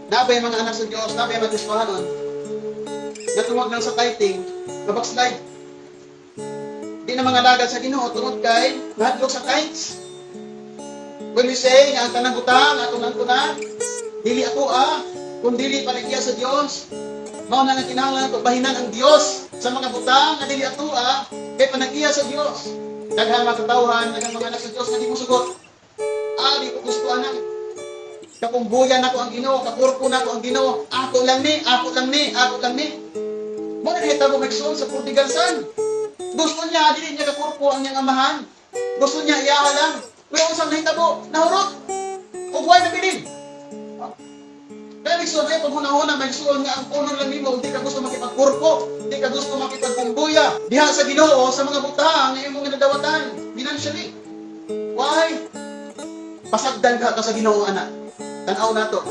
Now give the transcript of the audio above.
Naa bay mga anak sa Diyos, naa bay mga Kristohanon, na tungod lang sa tithing, mabackslide. Di na mangalagad sa Ginoo tungod kay nahadlok sa tithes. When we say nga ang tanang butang atong nangkunan, dili ako kung dili panagya sa Dios. Mao na nga kinahanglan nato bahinan ang Dios sa mga butang nga dili ato kay panagya sa Dios. Daghan mga katawhan, daghang mga anak sa Dios nga di mosugot. Ah, di ko gusto ana. Kakumbuyan nako ang Ginoo, kakurpo nako ang Ginoo. Ako lang ni, ako lang ni, ako lang ni. Mao na nahitabo, mga igsoon, sa prodigal son. Gusto niya, dili niya kakurpo ang iyang amahan. Gusto niya iyaha lang. Pero unsang nahitabo? Nahurot. Ug way nabilin. Kaya igsoon, ay paghuna-huna, mga igsoon, nga ang puno lang nimo, hindi ka gusto makipagkurpo, hindi ka gusto makipagkumbuya diha sa Ginoo sa mga butang nga imong nadawatan financially. Why? Pasagdan ka sa Ginoo ana. Tan-aw nato.